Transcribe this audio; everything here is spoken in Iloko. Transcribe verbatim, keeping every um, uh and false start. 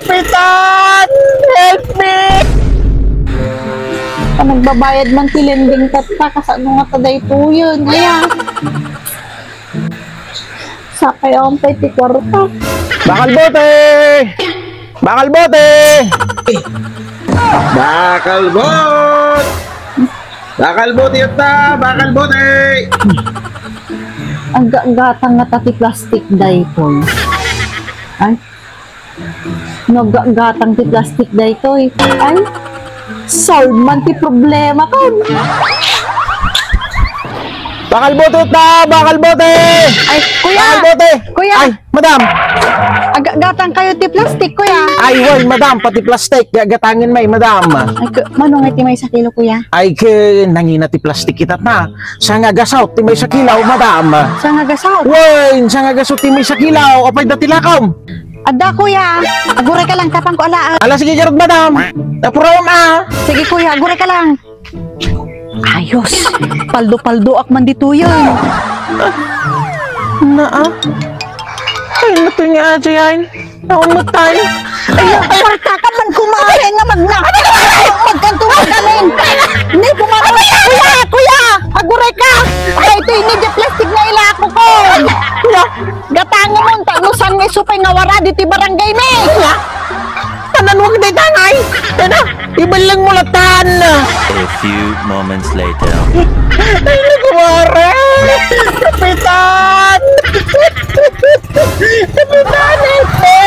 Kapitan! Help me! Nagbabayad man ti lending tatta, kasano nga ta daytoyen? Aya. Sapay awan pay ti kwarta. Bakal bote! Bakal bote! Bakal bot! Bakal bote ita! Bakal bote! Aggatgatang nga ta ti plastik daytoy. Ay. No aggatgatang ti plastik daytoy. Ay. Solve man ti problema kon. Bakal bote ta! Bakal bote! Ay, kuya! Bakal bote! Kuya! Ay, madam! Aggatang kayo ti plastik, kuya. Ay, wen, madam, pati plastik. Gagatangen may, madam. Ay, ku-, mano nga ti maysa kilo, kuya? Ay, ke, nangina ti plastik ita na. Sangagasaw ti maysa kilo, madam. Sangagasaw? Wen, sangagasaw ti maysa kilo. Apay da ti lakom? Adda, kuya. Aguray ka lang, tapang ko ala. Ala, sige, garud, madam. Napuram, ah. Sige, kuya, aguray ka lang. Ayos. Paldo-paldoak man ditoyen. Naa. Ay, natoy nga ajayan. Naunot tayo. Ay, kwarta ka man kumain nga magna. Magkanto ka rin. Ni kumain. Kuya, kuya, aguray ka. Ay, ito ini di plastik nga ilako ko. Kuya, gatangan mo, ta-, no saan nga isu pay nga wara diti barangay mi. Kuya, tanan wag di tangay. Ano? Ibalang mo latan. A few moments later. Ay, nagwara! Kapitan! Kapitan, help me!